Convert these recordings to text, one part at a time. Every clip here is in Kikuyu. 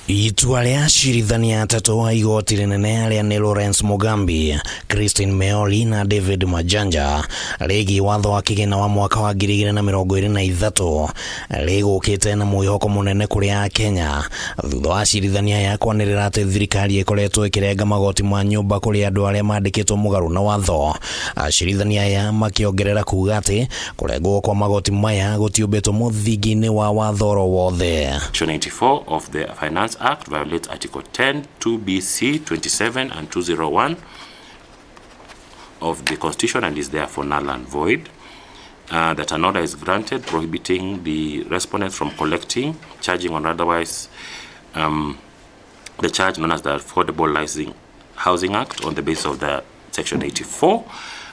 Itua rĩa acirithania atatũ a igoti rĩnene arĩa nĩ Lawrence Mugambi, Christine Meoli na David Majanja rĩgiĩ watho wa kĩgĩna wa mwaka wa 2023 rĩgũkĩte na mwĩhoko mũnene kũrĩ Akenya thutha wa acirithania aya kwanĩrĩra atĩ thirikari ĩkoretwo ĩkĩrenga magoti ma nyũmba kũrĩ andũ arĩa mandĩkĩtwo mũgarũ na watho. Acirithania aya makĩongerera kuga atĩ kũrengwo kwa magoti maya gũtiũmbĩtwo mũthingi-inĩ wa watho oro wothe. Section 84 of the Finance Act violates Article 10, 2BC, 27 and 201 of the Constitution and is therefore null and void. That an order is granted prohibiting the respondents from collecting, charging or otherwise the charge known as the Affordable Housing Act on the basis of the Section 84,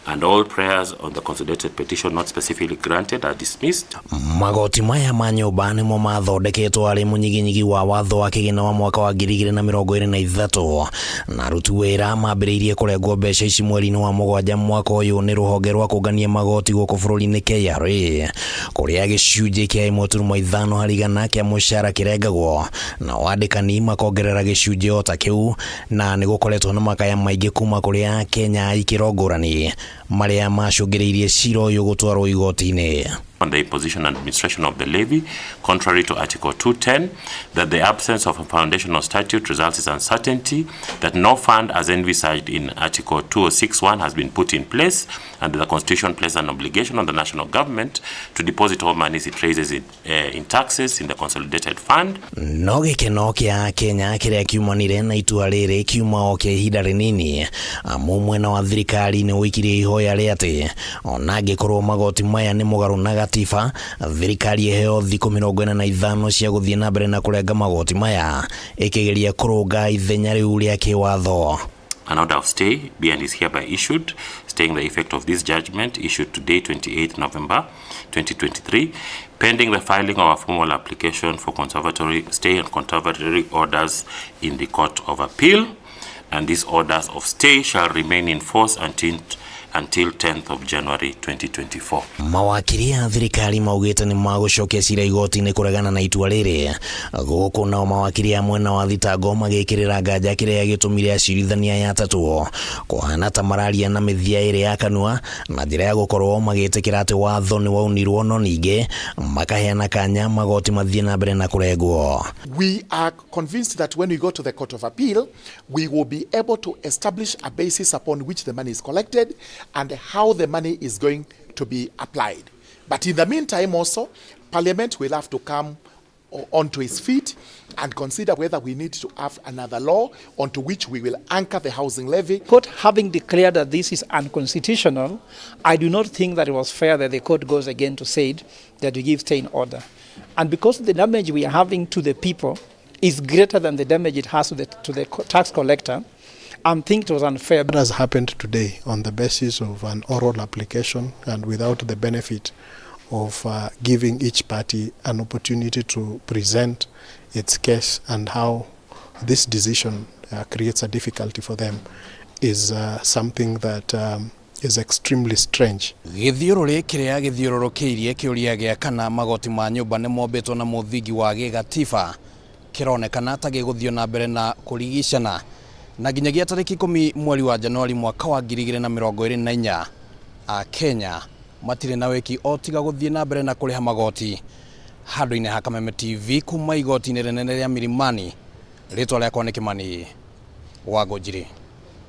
and all prayers on the consolidated petition not specifically granted are dismissed. Magoti maya ma nyũmba nĩmo mathondeketwo arĩ mũnyiginyigi wa watho wa kĩgĩna wa mwaka wa 2023 na aruti wĩra mambĩrĩirie kũrengwo mbeca ici mweri-inĩ wa mũgwanja mwaka ũyũ nĩ rũhonge rwa kũngania magoti gũkũ bũrũri-inĩ KRA, kũrĩa gĩcunjĩ kĩa 1.5 harĩ igana kĩa mũcara kĩrengagwo, nao andĩkani makongerera gĩcunjĩ o ta kĩu, na nĩ gũkoretwo na makaya maingĩ kuma kũrĩ Akenya a ikĩro ngũrani marĩa macũngĩrĩirie cira ũyũ gũtwarwo igoti-inĩ. On the imposition and administration of the levy, contrary to Article 210, that the absence of a foundational statute results in uncertainty, that no fund as envisaged in Article 2061 has been put in place, and that the Constitution places an obligation on the national government to deposit all monies it raises in taxes in the consolidated fund. No gĩkeno kĩa Kenya kĩrĩa kiumanire na itua rĩrĩ kiuma o kĩa ihinda rĩnini, amu mwena wa thirikari nĩ ũikirie ihoya rĩa atĩ ona angĩkorwo magoti maya nĩ mũgarũ na gatiba, thirikari ĩheo thikũ 45 cia gũthiĩ na mbere na kũrenga magoti maya ĩkĩgeria kũrũnga ithenya rĩu rĩa kĩwatho. An order of stay be and is hereby issued, staying the effect of this judgment issued today, 28 November 2023, pending the filing of a formal application for conservatory stay and conservatory orders in the Court of Appeal, and these orders of stay shall remain in force until 10th of January 2024. Mawakiri a thirikari maugĩte nĩ magũcokia cira igoti-inĩ kũregana na itua rĩrĩ, gũkũ nao mawakiri a mwena wa thitango magĩkĩrĩra nganja kĩrĩa gĩtũmire acirithania aya atatũ kũhana ta mararia na mĩthia ĩrĩ ya kanua na njĩra ya gũkorwo magĩtĩkĩra atĩ watho nĩ waunirwo, no ningĩ makaheana kanya magoti mathiĩ na mbere na kũrengwo. We are convinced that when we go to the Court of Appeal, we will be able to establish a basis upon which the money is collected and how the money is going to be applied. But in the meantime also, Parliament will have to come onto its feet and consider whether we need to have another law onto which we will anchor the housing levy. Court having declared that this is unconstitutional, I do not think that it was fair that the court goes again to say that we give stay in order. And because the damage we are having to the people is greater than the damage it has to the tax collector, I think it was unfair. What has happened today on the basis of an oral application and without the benefit of giving each party an opportunity to present its case and how this decision creates a difficulty for them is something that is extremely strange. Gĩthiũrũrĩ kĩrĩa gĩthiũrũrũkĩirie kĩũria gĩa kana magoti ma nyũmba nĩ mombĩtwo na mũthingi wa gĩgatiba kĩronekana ta gĩgũthiĩ na mbere na kũrigicana, na nginyagia tarĩki 10 mweri wa Januari mwaka wa 2024, Akenya matirĩ na wĩki o tiga gũthiĩ na mbere na kũrĩha magoti. Handũ-inĩ ha Kameme TV kuma igoti-inĩ rĩnene rĩa Milimani, rĩtwa rĩakwa nĩ Kĩmani wa Ngũnjiri.